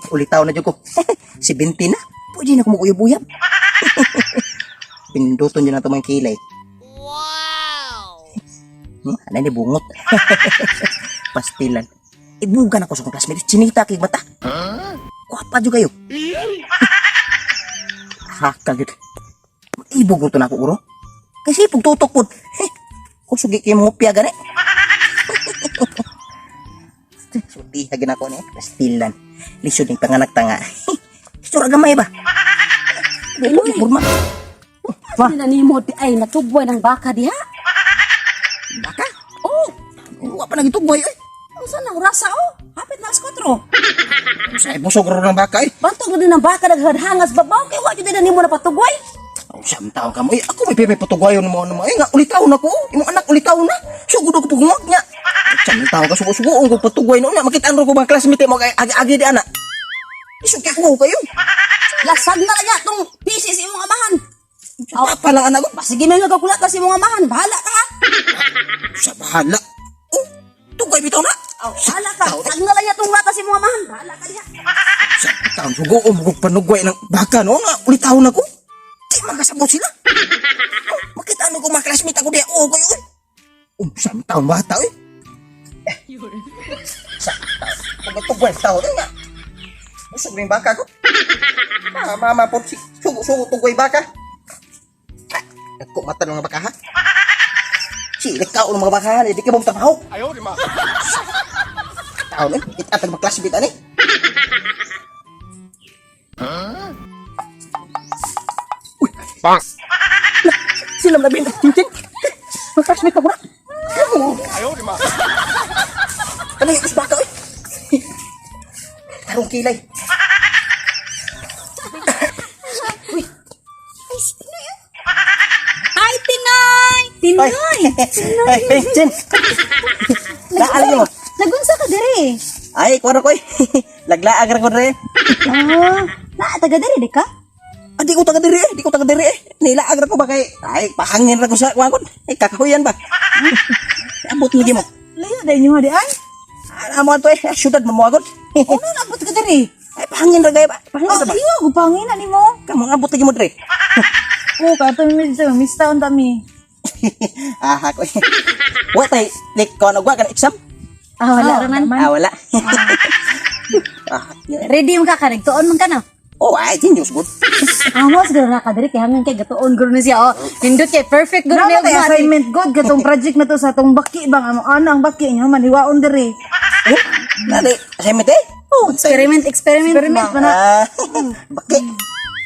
Ulitaw na jud ko. 70 na. Pwede na ko mukuyab-uyab. Pinduton yun na ito mga kilay. Wow! Ano ni bungot? Pastilan. Ibugan ako sa kong classmate. Chinita kay bata. Kuwapa jud kayo. Haka gid. Ibog to na ako uro. Kasi pugtutok pod. Heh, kusugi kay mo hopya gani. Sultiha gina ko ni pastilan. Lisod ning panganak tanga. Istura gamay ba? Dili burma. Wa na nimo di ay natugway ng baka diha. Baka. Oh, Wa pa nagitugboy oy. unsa na orasa oh? Hapit na alas 4. Sa busog ro ng baka eh. Bantog na din ang baka naghadhangas babaw kay wa jud na nimo napatugway. Oh, siyam taon ka mo. Eh, ako may pepe patugwayon mo ano mo. Eh, nga, ulitaw na ko. Imong anak, ulitaw na. Sugod ako pugungag niya. Siyam taon ka, sugo-sugo. Ko patugway noon na. Makita ko mga classmate mo. Kay agi-agi di anak. Isog kay ko kayo. Lasag na kaya tong PC sa imong amahan. Sa papa lang anak ko. Sige may nga kakulat ka sa imong amahan, bahala ka ha. Sa bahala. Oh, tugay bitaw na. Oh, bahala ka. Lasag na kaya tong lata sa imong amahan, bahala ka diha. Sa taon, sugo ko panugway ng baka no. Nga, ulitaw na ko. Di magkasabot sila. Oh, makita ko mga classmate ako di. Oh, kayo. Eh. Oh, siyam taon bata eh. Sa taon. Pagkatugway taon. Eh, nga. Busog na yung baka ko. Ma, mama po, si, sugo, sugo, tugway baka. Ah, nagko mata ng mga baka ha. Si, nagkaon ng mga baka ha. Hindi ka mong trabaho. Ayaw, di ma. Taon eh. Itatag mga classmate ani. Uy, Bang. sila malabi na. Chinchin. Mga classmate pa ko na. Ayaw, di ma. Kanay, us baka eh. Tarong kilay. Ay, sino yun? Hi, Tinoy! Tinoy! Ay, ay, Chin. Naalala mo. Nagunsa ka diri. Ay, kuwaro ko eh. Laglaag ra ko diri. Ah, na taga diri di ka? Ah, di ko taga diri eh. Di ko taga diri eh. Nilaag ra ko ba kay ay pahangin ra ko sa kuwan. Ay kakahuyan ba. Ambot lagi mo. Layo dahil nyo nga di ay. Ah, amo ato eh. Syudad mo agod. Ano nabot ka diri? Ay pahangin ra gay ba. Pahangin Oh, ra ba. iyo, gupangin na nimo. Kamo ambot lagi mo diri. Oo, kaya pa mi dito, miss taon kami. Ah, ko. Wa tay lik ko nagwa ka na exam? Ah, wala Ah, raman. Ah, wala. Ah, Ready man ka ka nagtuon man ka na. oh, ay genius good. Amos guro na ka diri kay hanggang kay gatuon guro na siya. Oh, nindot kay perfect guro Wala niya tay ugma. assignment good katong project na to sa atong baki bang amo ano ang baki niya man hiwaon diri. Eh, nani assignment eh? Oh, experiment, experiment. Experiment ba? man na. Ah, baki.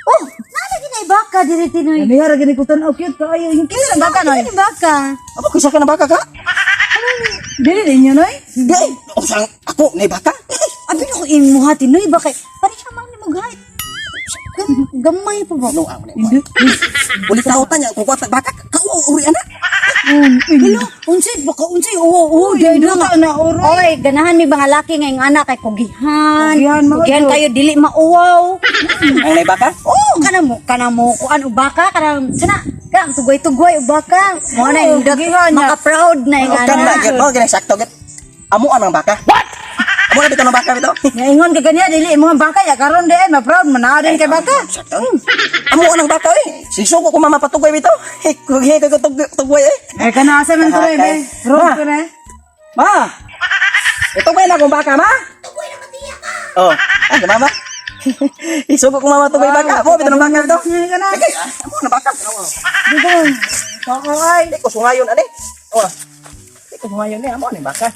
Oh, nala gid ay baka diri Tinoy. Ganiha ra gani ko tan-aw cute kaayo. Yung cute ang baka noy. Ano baka? Abo kisa ka na baka ka? Dili din yun noy. Di, o sang ako na baka. Abi na ko imuha Tinoy ba kay pareha man ni mo height. Gamay pa ba? Ano ang ni? Ulit tao tanya kung kuwat baka kauo uri ana. Hello, unsay baka unsay oo oo Uy, di duta na oro. Oy, ganahan mi mga laki ngayong anak kay kugihan. Kugihan, mga Kugihan jud. kayo dili mauwaw. Ang na baka? Oh, kana mo kuan ubaka kana sana ka tugway-tugway ubaka. Mo na Oo, yung dot kugihan niya. maka proud na yung O kan na anak. gyud mo gina sakto gyud. Amo ang baka. What? Amo na bitaw ng baka bitaw. Ngaingon ka ganiya dili imong baka ya karon di ay ma-proud man na din kay baka. Sakto. Amo ang baka eh. Sisuko ko mama patugway bitaw. Kugihe ko tugway eh. Eh kana assignment ko Ah, eh. kay- Proud Ma. ko na. Ma. Itugway na akong baka ma. Tugway na katiya ka. Oh, ay mama. Isuko ko mama tugway baka. Mo bitaw ng baka bitaw. Kana. Kay amo na baka. Dito. Oo ay. Di ko sungayon ani. Oh. Di ko sungayon ni amo ni baka.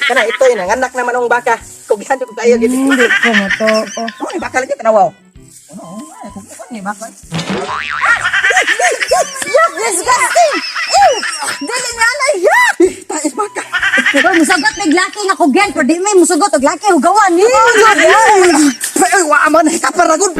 Kana ito yun, ang anak naman ang baka. Kugihan ko kayo gid. Hindi ko mo to. Oh. Amo ni baka lagi tanawaw. Ano, ay kugihan ni baka. Yuck, disgusting. Ew! Dili nga na yuck. Eh, Tais baka. Oy, musugot mig laki nga kugihan pero di may musugot og laki hugawan. Ay, wa man kapar ra gud.